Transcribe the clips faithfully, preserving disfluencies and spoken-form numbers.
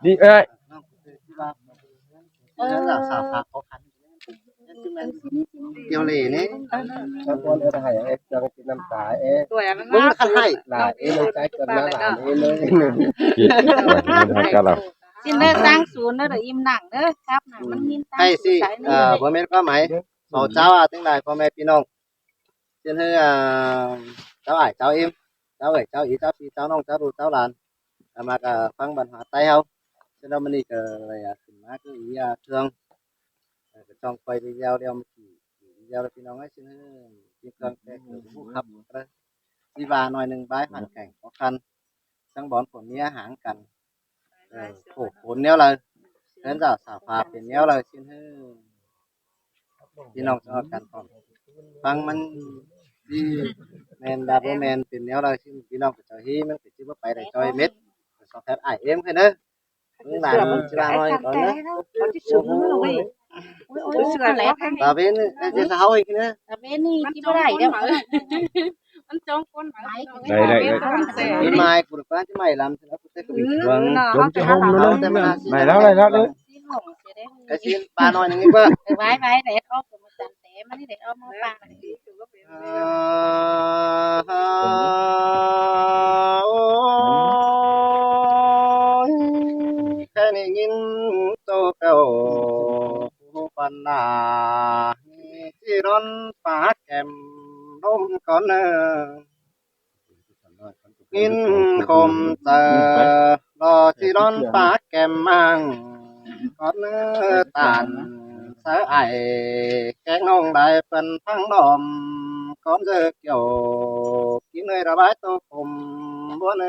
Đi ơi. Ờ. Kiêu lì ní. Con con ơi, hai em cho cái năm tài em. Đúng là khăn hay. Là em ơi, cái con nó là em ơi. Chị, ôi, em hai cái là. Xin đỡ sáng xuống nó được im lặng đó, khắp nặng, nó im lặng. Hay xí, ờ, bố mẹ có máy. Bảo cháu à, tiếng đài bố mẹ Phi Nông. Xin hứa, à, cháu ải, cháu im, cháu ải, cháu ý, cháu phi, cháu nông, cháu đu, cháu làn. À, mà cả phăng văn hóa Tây hông. Xin đâu mà nị, ờ, à, xin má cứ ý, à, thương. Ờ, cái trong quay video đeo một chỉ, chỉ video là Phi Nông ấy, xin hứa, xin thương, cái, cái, cái, khắp, cái, đi vào nói nâng bái hoàn cảnh khó khăn. Sáng bón của mía háng cắn. Ờ, khổ khốn néo lơi. Khán giả xả phạt thì néo lơi xin hư. Phi Nông cho cắn còn. Phăng mắn đi men đa bố men thì néo lơi xin Phi Nông phải cho hí, mắn phải chứ bố phải để cho em mết. Cho phép ải em thế nữa. Cũng là mình chỉ là nói có nữa. Ôi, ôi, ôi, ôi, ôi. Tao bên, cái gì sao hôi kia nữa. Tao bên đi, chứ bố đảy đâu. Ăn chống con máy. Đây, đây, đây. Đi mai của được bán chứ mày làm thì nó cũng sẽ bình thường. Chống chứ không nữa. Này đó, này đó, đấy. Cái xin ba nói những cái bơ. Vai, vai, để ốc của một tầm té mà đi để ốc mô ba. Ơ, ha, ôi, cái này nhìn tô cầu, phú phần là, chỉ đón phá kèm đốm con, ơ. Nghìn khôm tơ lo chỉ đón phá kèm mang con, ơ, tàn sớ ải kén nông đại phần phăng đòm con dơ kiểu kín nơi ra bái tô khôm buôn, ơ.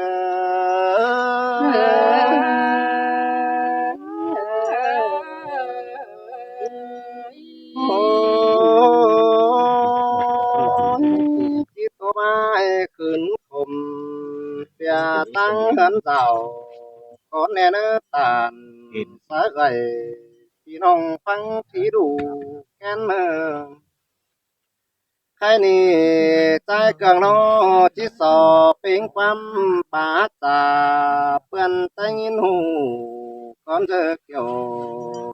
Ôi, chỉ tô mai khửn khôm, pia tăng hớn dạo, con nè nơ tàn, sớ gầy, Phi Nông phăng thí đủ, kén mơ. Khai nị, trái cương nó, chỉ so, pính quắm, bá tà, bươn tánh in hù, con dơ kiểu,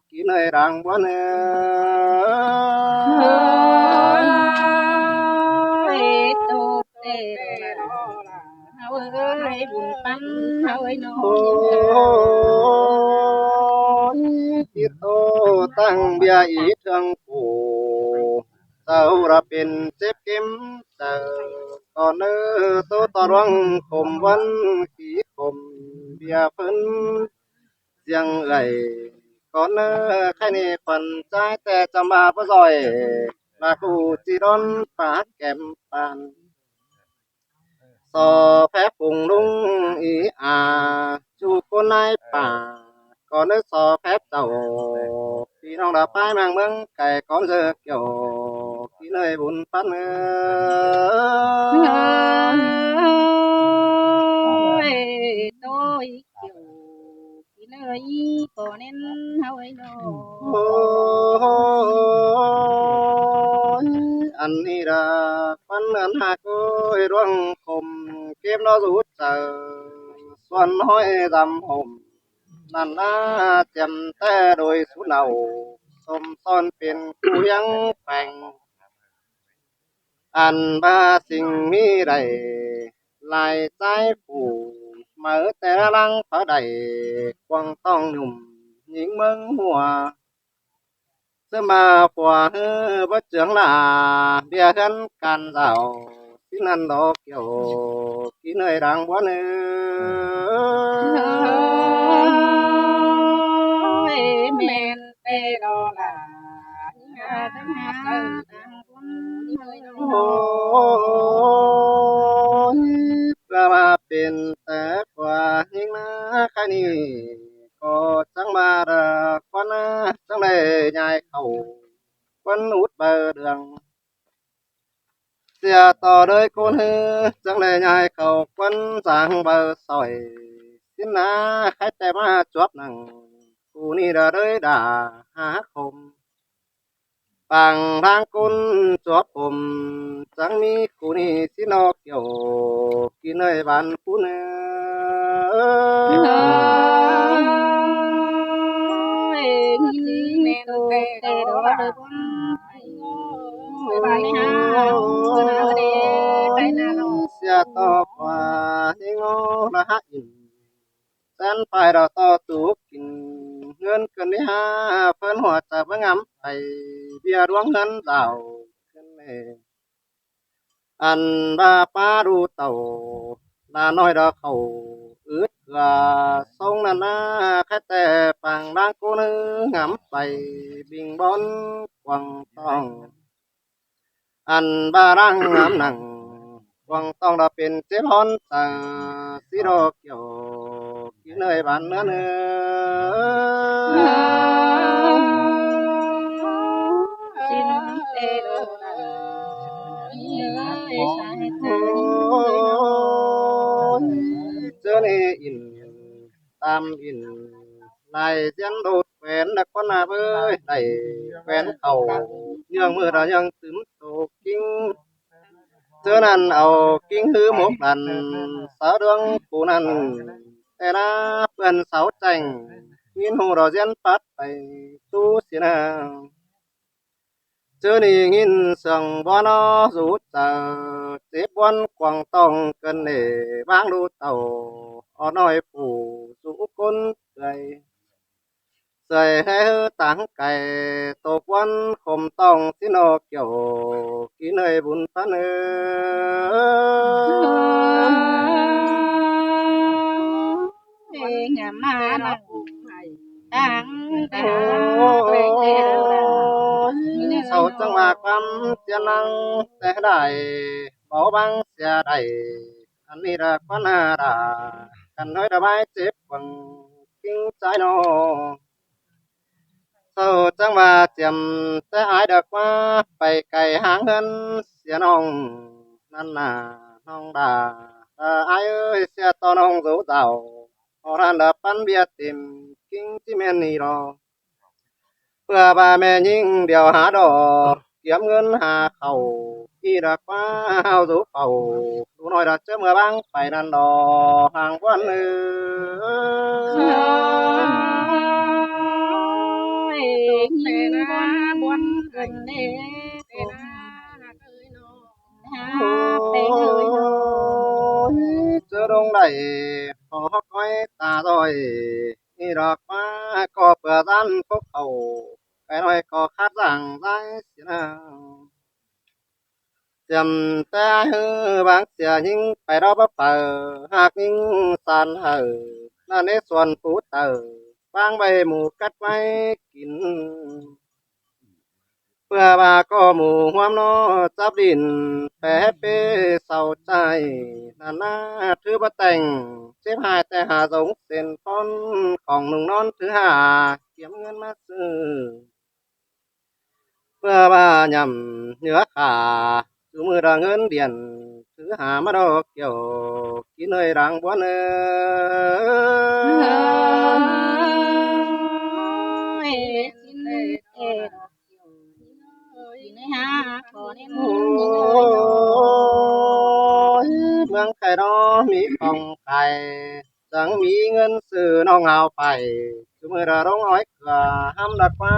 kín hơi đang buôn ơi. Ôi, tô tê, ôi, bún bánh, ôi, nó. Ôi, chỉ tô tăng bia ý thương phủ, sau ra pên chếp kiếm, sau con ơ, tô to ruang khôm văn, khí khôm bia phấn, riêng gầy con, ơ, khai nị khuôn trái tê chăm ba bó rồi, là cụ chỉ đón phá kèm bàn. So phép phùng lung ý à, chú cô nai pả, con ơ so phép chầu, Phi Nông đã pái mang mương cày con dơ kiểu, kín hơi bún phắn ơi. Ôi, tôi kiểu Ôi, ăn nị ra quán ăn hạc ôi ruang khôm, kếp nó rút chở, xuân hói dăm hôm, năn na chém té đôi sú nầu, xôm son pên cú yắng phèng. Ăn ba sinh mỉ đảy, lai trái phủ, máư té lăng pháo đảy, quăng tong nhùm, nhính mớng hùa. Sư mà phùa hư bó trưởng là, bia hướn can dạo, xin ăn đó kiểu, kín hơi đáng buôn ơi. Ôi, men tê đó là, Ôi, ba ba pên té khua nhính na khai nị, có chắng ba đa quan na chắng lê nhai khẩu, quan út bờ đường. Sia to đới côn hư, chắng lê nhai khẩu, quan giang bờ sỏi, xin na khai tê ma chuốp nặng, cú nị đa đới đa há khôm. Pang lang côn chuốp ôm, chắng mỉ cú nị xin nó kiểu, kín hơi bán cú nơ. Ôi, nhìn mẹ nó kẻ đó là con. Bye bye ha. Bye bye ha. Sia ꞌtọ ꞌquá ꞌhịn ꞌnớ ꞌla hák ꞌnị. Sen pay đó ꞌtọ tu kin ꞌngớn ꞌcợn ꞌnị ha. Phớn hua chaư báu ngắm pay ꞌviạk ꞌluống ꞌhướn dao ꞌcợn ꞌnị. Ăn ꞌva ꞌpá ꞌlụk tảu ꞌla ꞌnọi đó khảu ứt ꞌcọ sông ꞌnặn ꞌná, khék té pang ꞌláng ꞌcốn ꞌhứ ngắm pay ꞌving bón cuông ꞌtong. Ăn ꞌva ꞌláng ngắm nẳng cuông ꞌtong đó pên chếp hón chaư ꞌsịn ꞌló kiẻo kin ơi bản ꞌnớ ꞌnớ. Ôi, ꞌchớ ꞌnị ỉn tam ỉn lai ꞌdiến đột ꞌquén đa ꞌquá ꞌna ꞌvới, đảy ꞌquén khảu ꞌnhương ꞌmự đó ꞌnhương tứm tô ꞌkính. ꞌChớ ꞌnặn au ꞌkính ꞌhứ mốc lăn sáư ꞌlướng phủ ꞌnặn té ꞌná, ꞌpưa sau chẻng ꞌnghín ꞌhụ đó ꞌdiến pắt pay ꞌtú sia ꞌna. ꞌChớ ꞌnị ꞌnghín sương bón ó dú chaư chếp bón cuông ꞌtong ꞌcợn ꞌnị, ꞌváng ꞌlụk tảu ó ꞌnọi phủ dú ꞌcốn ꞌtưa ꞌsới ꞌhứ táng cay tô ꞌquán khôm ꞌtong ꞌsịn ꞌló kiẻo kin ơi bun ꞌpắn ơ. Ôi, ngắm mà nó táng té ha. Ôi, sau chắng ꞌva ꞌquám sia ꞌnăng té đảy, báu báng sia đảy, ăn ꞌnị đa ꞌquá ꞌna đa, căn ꞌhới đa bái chếp cuông ꞌkính ꞌchái ꞌnọ. Sau chắng ꞌva chiêm té ải đa ꞌquá pay cay háng ꞌhướn sia ꞌnọng ꞌnặn ꞌna, ꞌnọng đa, ơ, ải ơi, sia ꞌtọ ꞌnọng dú dao, ó ꞌnặn đa ꞌpắn ꞌviạk tỉm ꞌkính ꞌchí ꞌmen ꞌnị ꞌló. ꞌPưa ꞌva ꞌme ꞌnhính điêu hả đó, kiếm ꞌngớn hả khảu, ꞌnị đa ꞌquá hảư dú khảu, ꞌlụk ꞌnọi đa ꞌchớ ꞌmưa báng pay ꞌnặn đó, háng ꞌquán ơ. Ôi, nhìn ꞌquá buôn ꞌcợn ꞌnị. Ôi, ꞌchớ đông đảy, khó khói ta rồi, ꞌnị đa ꞌquá ꞌcọ ꞌpưa ꞌdan cốc khảu, cái ꞌnọi ꞌcọ khát dáng dái sia ꞌna. Chiêm té ải ꞌhứ báng sia ꞌnhính pay đó báu phaư, hák ꞌnhính san hảư, ꞌnặn ꞌnị suôn phủ taư, báng ꞌvạy mủ cắt ꞌvạy kin. ꞌPưa ꞌva ꞌcọ mủ ꞌhuôm ꞌnọ chắp đin, pé pê sau ꞌchái, ꞌnặn ꞌna thứ báu téng, chếp ꞌhại té hả dống sên phón, khong ꞌnung ꞌnón thứ hả, kiếm ꞌngớn ꞌmá sư. ꞌPưa ꞌva nhẳm nhứa khả, dú ꞌmự đa ꞌngớn điện, thứ hả ꞌmá đó kiẻo kin ơi đang buôn ơ. Ôi, ôi, ꞌmướng cai đó ꞌmí khong cai, chắng ꞌmí ꞌngớn sư ꞌnọng hảư pay, dú ꞌmự đa ꞌlống ói ꞌcọ, hăm đa ꞌquá,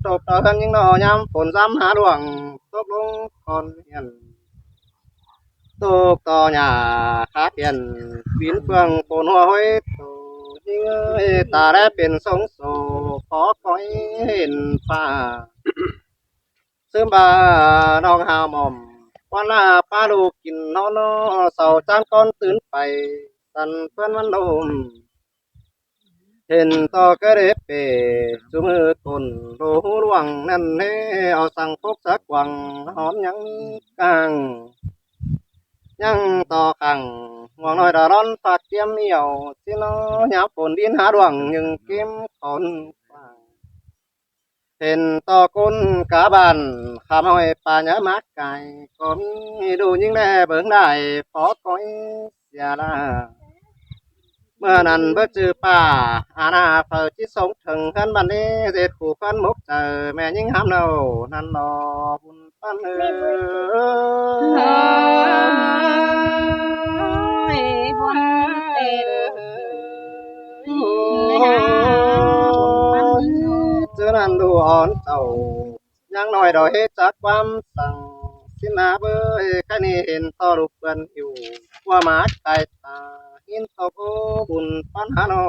ꞌtộc ꞌtọ ꞌhướn ꞌnhính ꞌnọ ꞌnhám phôn dăm hả ꞌluống, ꞌtộc ꞌlống con hiên. ꞌTộc ꞌtọ nhả khá hiên, pín phương phôn ꞌhua ꞌhới tô, ꞌnhính ơi, ta đé pên sống sổ, khó khói hên pha. ꞌSướng ꞌva ꞌnọng hảư mỏm, ꞌquá ꞌna ꞌpá ꞌlụk kin ꞌnón ꞌnọ, sau chắng cón tứn pay, săn ꞌpướn ꞌmắn đôm. Hên ꞌtọ ké đế pê, dú ꞌmự côn đô hú ꞌluống ꞌnặn ꞌnê, au săng phốc sá quăng, hón ꞌnhắng cang. ꞌNhắng ꞌtọ khẳng, ꞌmuông ꞌnọi đa ꞌlón phák kiếm yau, ꞌsịn ꞌnọ nhắm phôn đin hả ꞌluống, nhưng kiếm khón quăng. Hên ꞌtọ côn cá bản, khả ꞌmọi pà nhớ mák cai, ꞌcọ ꞌmí đu ꞌnhính đe bớng đảy, phó cói sia ꞌla. ꞌMưa ꞌnặn báu chứ pà, a ꞌna phaư ꞌchí sống thơng ꞌhướn bản ꞌnị, ꞌdệt khủ ꞌphớn mốc chaư, ꞌme ꞌnhính hám nâu, ꞌnặn ꞌnọ bun ꞌpắn ơ. Ôi, buôn ơ. ꞌMắn ꞌlụk ón chảu, ꞌnhắng ꞌnọi đảy ꞌhế chắc ꞌquám săng. ꞌSịn ꞌna ꞌới, ꞌkhạy ꞌnị hên ꞌto ꞌlụk ꞌpươn hảư ꞌquám ꞌmá cai ta, hên ꞌto ꞌcọ bun ꞌphắn hả ꞌnọ.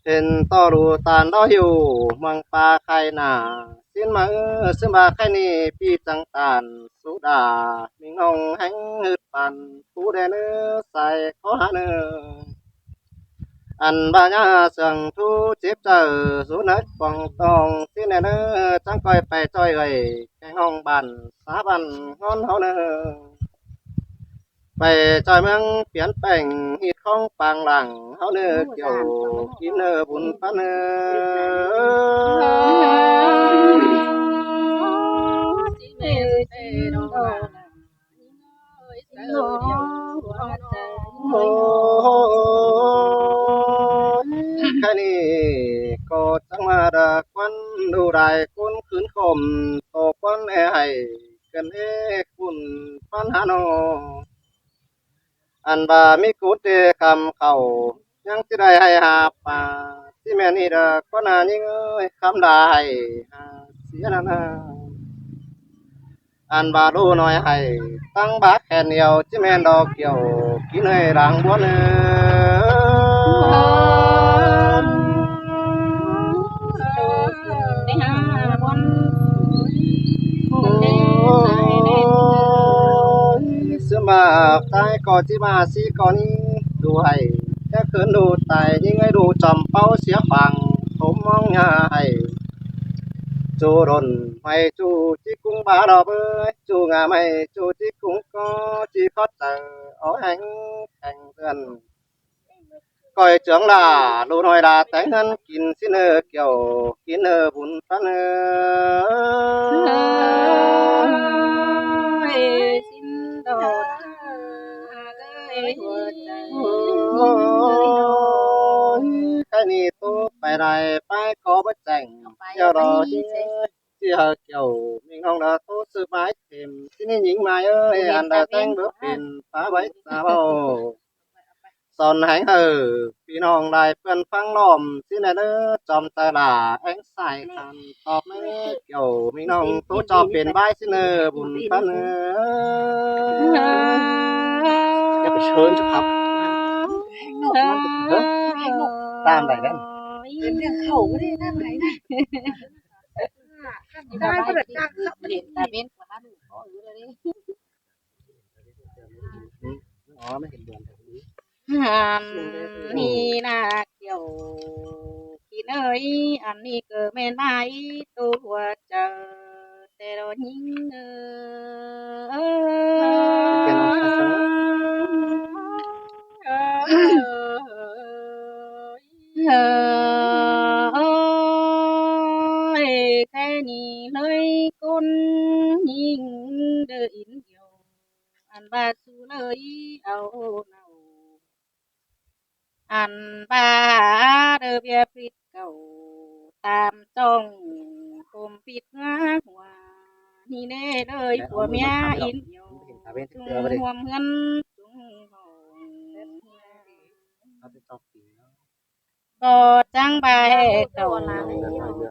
Hên ꞌto ꞌlụk ꞌtan ꞌló hảư ꞌmướng ꞌpá khay nả. ꞌSịn ꞌmá ꞌới, ꞌsướng ꞌva ꞌkhạy ꞌnị ꞌpi chắng ꞌtan sú đa, ꞌmính ꞌnọng ꞌhéng ꞌhứt păn, pú đen ꞌnớ sai khó hả ꞌnớ. Ăn ꞌva ꞌnhá sương ꞌtú chếp chaư, dú nớt quảng tong ꞌsịn ꞌnớ, chắng ꞌcoi pay ꞌchoi ꞌgạy, keng ꞌnọng bản, sá bản ꞌngón ꞌháu ꞌnớ. Pay ꞌchoi ꞌmướng piến peng, ꞌhịt khong pang lăng ꞌháu ꞌnớ, Kiêu Kín ꞌnớ bun ꞌphắn ꞌnớ. Ôi, ꞌkhạy ꞌnị ꞌcọ chắng ꞌmá đa ꞌquán đu đai ꞌcốn khửn khom, ꞌto ꞌquán é hảy, ꞌcốn é khửn ꞌphắn hả ꞌnọ. Ăn ꞌva ꞌmí cút đé khăm khảu, ꞌnhắng ꞌchí đảy hảy hả pá, ꞌchí ꞌmen ꞌnị đa ꞌquán ꞌna ꞌnhính ơi, khăm đa hảy hả sia ꞌnặn ꞌna. Ăn ꞌva ꞌlụk ꞌnọi hảy, ꞌtáng bák khen điêu, ꞌchí ꞌmen đo Kiêu Kín ꞌnớ, lăng ꞌbuôn ꞌnớ. ꞌSướng ꞌva tai ꞌcọ ꞌchí ꞌmá sí ꞌcọ ꞌnị, ꞌlụk hảy, chắc khửn ꞌlụk tai ꞌnhính ơi, ꞌlụk chăm ꞌpáu sia pang, tốm ꞌmóng ꞌnhá hảy. ꞌChu đôn ꞌmạy ꞌchu ꞌchí ꞌcúng bá đo ꞌới, ꞌchu ꞌnga ꞌmạy ꞌchu ꞌchí ꞌcúng ꞌcó ꞌchí khót chaư, ók ꞌhéng kheng ꞌtươn. ꞌCoi ꞌchương lả, ꞌlụk ꞌnọi lả téng ꞌhướn kin ꞌsịn ꞌnớ Kiêu Kín ꞌnớ bun ꞌphắn ꞌnớ. Ôi, ꞌkhạy ꞌnị ꞌtố pay lai pái ꞌcọ báu chẻng, ꞌchí hảư Kiêu ꞌmính ꞌnọng đa ꞌtố sư bái thêm ꞌsịn ꞌnhính ꞌmá ꞌới, ăn đa téng báu pên, pá báu ta ꞌvạu. Son ꞌhéng hảư ꞌpi ꞌnọng lai ꞌpươn ꞌphắng ꞌlóm ꞌsịn ꞌnớ, chom chaư lả ꞌhéng sai khăn tóp ꞌnớ, Kiêu ꞌmính ꞌnọng ꞌtố ꞌchọ pên bái ꞌsịn ꞌnớ bun ꞌphắn ꞌnớ. Chả phải sớm cho khắp. Tam đảy đen. Khẩu cái này, tam đảy này. Ăn ꞌnị ꞌna Kiêu Kín ơi, ăn ꞌnị ꞌcọ ꞌmen ꞌmá ꞌtố hua chaư, té lo ꞌnhính ơi. Ôi, ꞌkhạy ꞌnị ꞌlới ꞌcốn ꞌnhính đơ ín Kiêu, ăn ꞌva ꞌchu ꞌlới au nau, ăn ꞌva đơ ꞌviạk phít cảu, tam ꞌchong ꞌcum phít ꞌngá hua, ꞌnị ꞌnớ ꞌlới phua ꞌmía ín Kiêu, ꞌchung ꞌhuôm ꞌhướn ꞌchung hỏng. ꞌCọ chắng ꞌva ꞌhế cảu,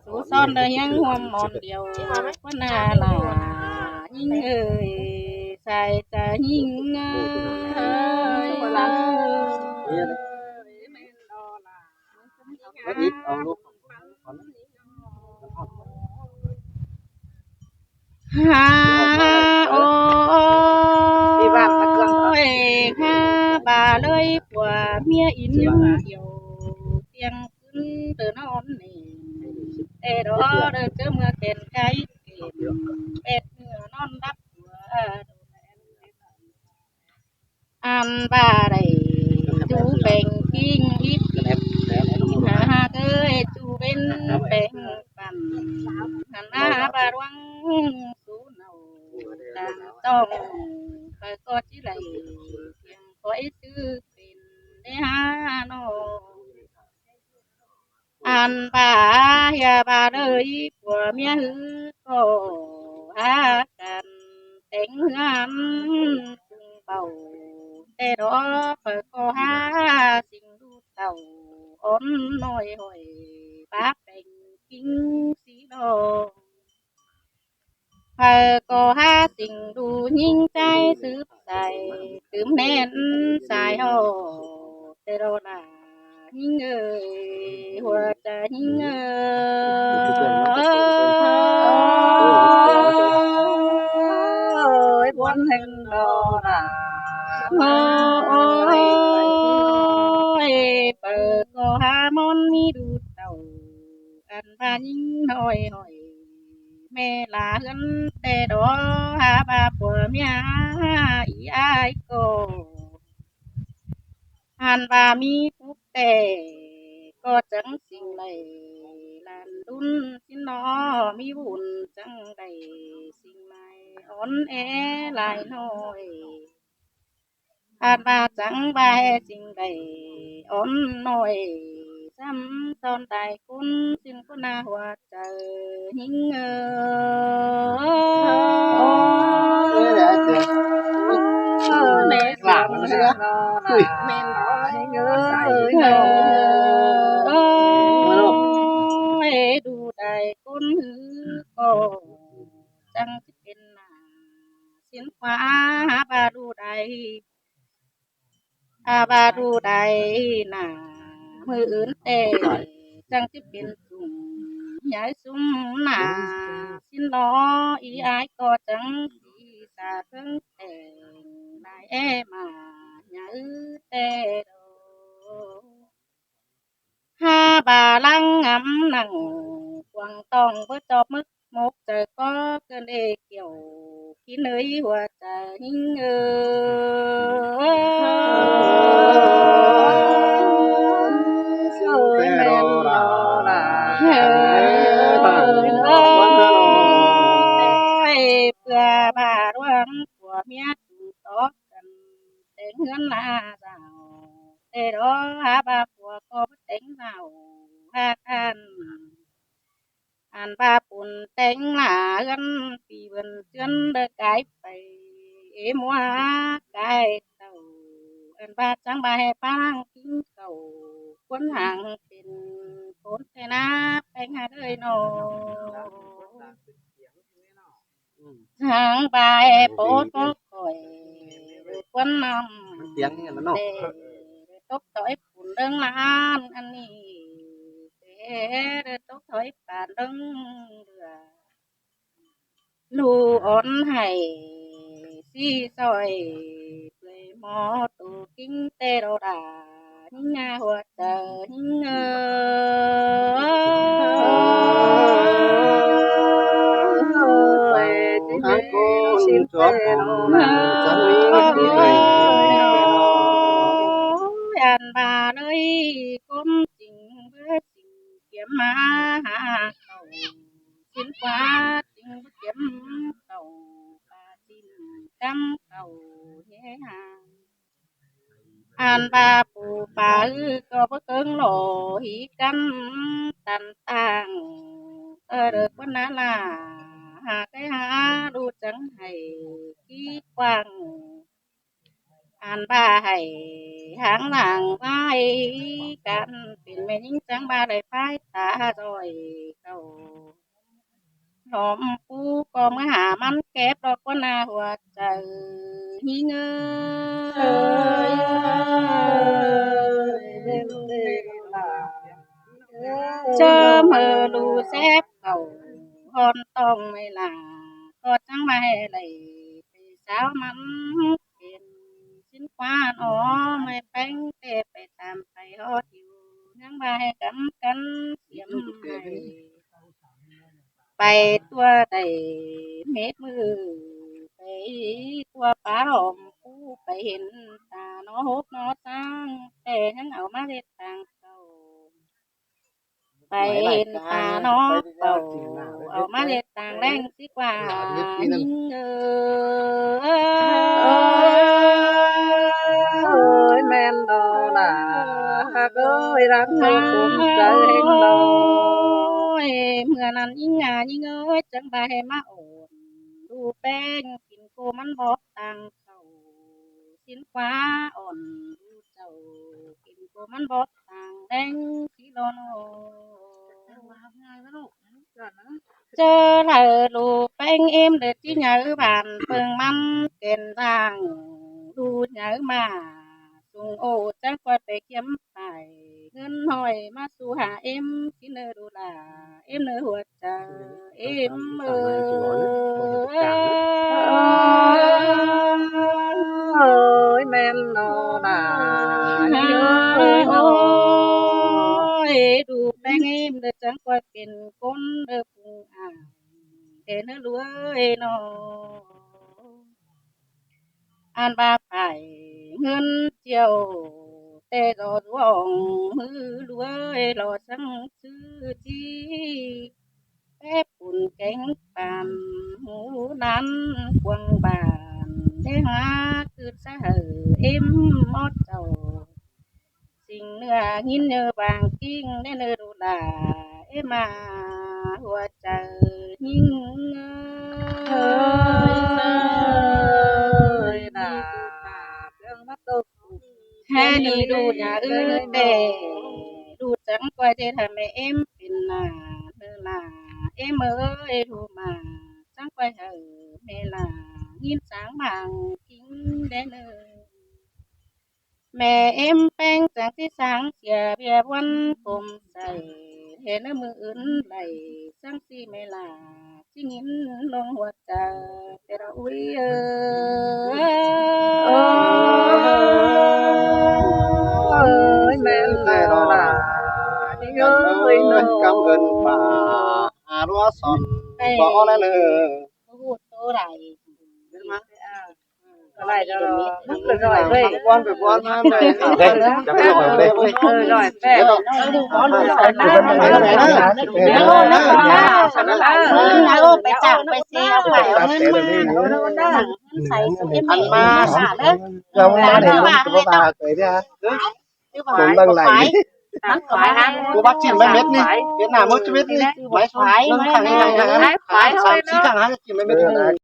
sú son đơ ꞌhiếng ꞌhuôm ꞌmón điêu, ꞌquán ꞌna lả ꞌnhính ơi, sai chaư ꞌnhính ơi. Hả ôi, hả ꞌva ꞌlới phua ꞌmía ín Kiêu, tiêng ꞌcứn đơ ꞌnón ꞌnị, té đó đơ ꞌchớ ꞌmưa kẻn cái kẻn, pét ꞌmưa ꞌnón đắp phua. Ăn ꞌva đảy ꞌchu peng kin ꞌhịt kin, hả hả ꞌcới ꞌchu pên peng păn, ăn ꞌva ꞌva ꞌluống sú nau, tam ꞌchong pay ꞌcọ ꞌchí đảy, kiêng ꞌcoi ꞌchư pên đé hả ꞌnọ. Ăn ꞌva hia ꞌva đới phua ꞌmía ꞌhứ ꞌcọ hả căn téng ꞌhướn ꞌpứng báu, té đó pay ꞌcọ hả sính đu tảu ón ꞌnọi hỏi bác peng kính sí lo. Phaư ꞌcọ hák ꞌsịn ꞌlụk ꞌnhính ꞌchái sứp sai, tứm ꞌnén sai ꞌhọ. ꞌTẹ lo lả ꞌnhính ơi, ꞌhua chaư ꞌnhính ơi. Ôi, ꞌbuôn ꞌhêng lo lả. Ôi, phaư ꞌcọ hák ꞌmón ꞌmí ꞌlụk tảu, ăn ꞌva ꞌnhính ꞌnọi ꞌnọi, ꞌme lả ꞌhướn ꞌtẹ lo, hák ꞌva phua ꞌmía ꞌí ải ꞌcọ. Ăn ꞌva ꞌmí phúc ꞌtẹ ꞌcọ chắng ꞌsịn đảy, lăn ꞌlun ꞌsịn lo ꞌmí bun chắng đảy, ꞌsịn mai ón é lai ꞌnọi. Ăn ꞌva chắng ꞌva ꞌsịn đảy ón ꞌnọi, sắm son tai ꞌcốn ꞌsịn ꞌcốn ꞌna ꞌhua chaư ꞌnhính ơi. Ôi, ꞌmen lả ꞌmen lả. Ôi, ꞌmen lả ꞌnhính ơi. Ôi, ꞌlụk tai ꞌcốn ꞌhứ ꞌcọ chắng ꞌchí pên nả ꞌsịn ꞌquá, hák ꞌva ꞌlụk tai, hák ꞌva ꞌlụk tai nả ꞌmự ứn ꞌtẹ chắng ꞌchí pên sung nháư sung nả ꞌsịn lo, ꞌí ải ꞌcọ chắng sí sa ꞌtếng tẻng lai é ꞌmá nháư ꞌtẹ lo. Hák ꞌva lăng ngắm nẳng quảng tong báu ꞌchọ mớc mốc chaư ꞌcọ ꞌcơn ê kiẻo kin ơi ꞌhua chaư ꞌnhính ơi. Ôi, ꞌmen lo lả. Ôi, ꞌpưa ꞌva ꞌluống phua ꞌmía ꞌchu tó căn téng ꞌhướn lả dảo ꞌtẹ lo, hák ꞌva phua ꞌcọ báu téng dảo hák ăn. Ăn ꞌva pun téng lả ꞌhướn phi bươn ꞌchướn đảy cai pay é ꞌmua cai tảu. Ăn ꞌva chắng ꞌva ꞌhứ ꞌpá lăng kin cảu, ꞌcuốn hăng pên ꞌcốn ꞌtẹ ꞌna ꞌpéng ha ꞌlới ꞌnọ. Hăng ꞌva ꞌhứ bót bót khỏi ꞌcuốn ꞌnặm ꞌtẹ tốc thói pun ꞌlớng ꞌlan ăn ꞌnị, ꞌtẹ tốc thói pun ꞌlớng lưa. ꞌLụk ón hảy sí ꞌsội ꞌpưa ꞌmo tô kin ꞌtẹ lo lả ꞌnhính ꞌna ꞌhua chaư ꞌnhính ơi. Ôi, ꞌchí ꞌmá ꞌcốn ꞌchí ꞌtẹ lo lả. Ôi, ăn ꞌva ꞌlới ꞌcốn ꞌchính báu ꞌchính kiêm ꞌmá hả cảu. ꞌSịn ꞌquá ꞌchính báu kiêm cảu, ꞌva ꞌchính cắm cảu ꞌhế hả. Ăn ꞌva pú pá ư ꞌcọ báu ꞌcớng lo hí căn tăn tang. Ơ, đơ ꞌquá ꞌna lả, hả cái hả ꞌlụk chắng hảy kí quảng. Ăn ꞌva hảy háng lăng ꞌvái căn pên ꞌme ꞌnhính chắng ꞌva đảy phái ta ꞌdội cảu. Lom pú ꞌcọ ꞌmá hả ꞌmắn kép lo ꞌquá ꞌna ꞌhua chaư ꞌnhính ơi. ꞌChớ ꞌmự ꞌlụk sép cảu hon tong ꞌmạy lả, ꞌcọ chắng ꞌva hảy đảy pay sáo ꞌmắn pên ꞌsịn ꞌquá ꞌnọ, ꞌmạy ꞌpéng ꞌtẹ pay tam pay ꞌhọt ꞌhiu, ꞌnhắng ꞌva hảy cắm căn xiêm hảy pay ꞌtua đảy mết ꞌmự, pay ꞌtua pá lom pú pay hên ta ꞌno hốp ꞌno ꞌsáng, ꞌtẹ ꞌnhắng au ꞌmá ꞌdệt tang cảu. Pay hên ta ꞌno pảu, au ꞌmá ꞌdệt tang ꞌlẹng ꞌsứ ꞌquá ꞌnhính ơi. Ôi, ꞌmen lo lả, hả ꞌcới, lăng ꞌmá cuông chaư ꞌhêng lo. Ôi, ꞌmưa ꞌnặn ꞌnhính a ꞌnhính ơi, chắng ꞌva hảy ꞌmá ôn ꞌlụk ꞌpéng kin ꞌcọ ꞌmắn bók tang cảu. ꞌSịn ꞌquá ôn ꞌlụk chảu kin ꞌcọ ꞌmắn bók tang ꞌlẹng ꞌsứ lo ꞌnọ. ꞌChớ đaư ꞌlụk ꞌpéng ꞌếm đảy ꞌchí nháư bản ꞌpơng ꞌmắn kẻn đang ꞌlụk nháư ꞌmá sung ô chắng ꞌcoi pay ꞌkiếm pay ꞌngớn ꞌhọi ꞌmá su hả ꞌếm ꞌchí ꞌnớ đu đa ꞌếm ꞌnớ hua chaư ꞌếm ới. Ơi, ꞌmen ꞌnọ đa ới ới. Đu ꞌpéng ꞌếm đảy chắng ꞌcoi pên ꞌcốn đảy phung ải đảy ꞌnớ ꞌlụk ới ꞌnọ. Ăn ꞌva pay ꞌngớn ꞌchiêu té dọ dú ong ꞌmứ ꞌlụk ới lo săng ꞌsứ ꞌchí pép pun kéng pàn hú ꞌnán cuông bản đảy hák ứt sa hảư ꞌếm ót chảu. Sing ꞌnưa ꞌnghín ꞌnhớ bang king đảy ꞌnớ đu đa ꞌếm ꞌmá hua chaư ꞌnhính ới. Hé ꞌnị đu nả ư té đu chắng ꞌcoi ꞌdệt hả ꞌmẹ ꞌếm pên nả ꞌnớ nả ꞌếm ới đu ꞌmá chắng ꞌcoi hảư ꞌmẹ nả ꞌnghín sáng bang king đảy ꞌnớ. ꞌMẹ ꞌếm ꞌpéng chắng ꞌchí sáng sia ꞌviạk ꞌvắn tôm say hê ꞌnớ ꞌmự ứn đảy săng ꞌsị ꞌmẹ lả ꞌchí ꞌnghín ꞌlống hua chaư té đa ới. Ơi, ꞌmen ꞌnọ đa ới ới. Cảm ơn bà. À, đua son. Ơi. Có lẽ là hút tô đảy. Đảy đa. ꞋMắn ꞌcọ ꞌdoi ꞌvạy. ꞋMắn ꞌcọ ꞌdoi ꞌvạy. Ơ, ꞌdoi ꞌvạy. Ăn ꞌmá. Ăn ꞌmá. Cô bác chim ꞌmá mết ꞌnị. Mết nả mốt ꞌchu mết ꞌnị. Mết phải, mết phải, mết phải. Sắm sí khẳng hăng chim ꞌmá mết ꞌnị.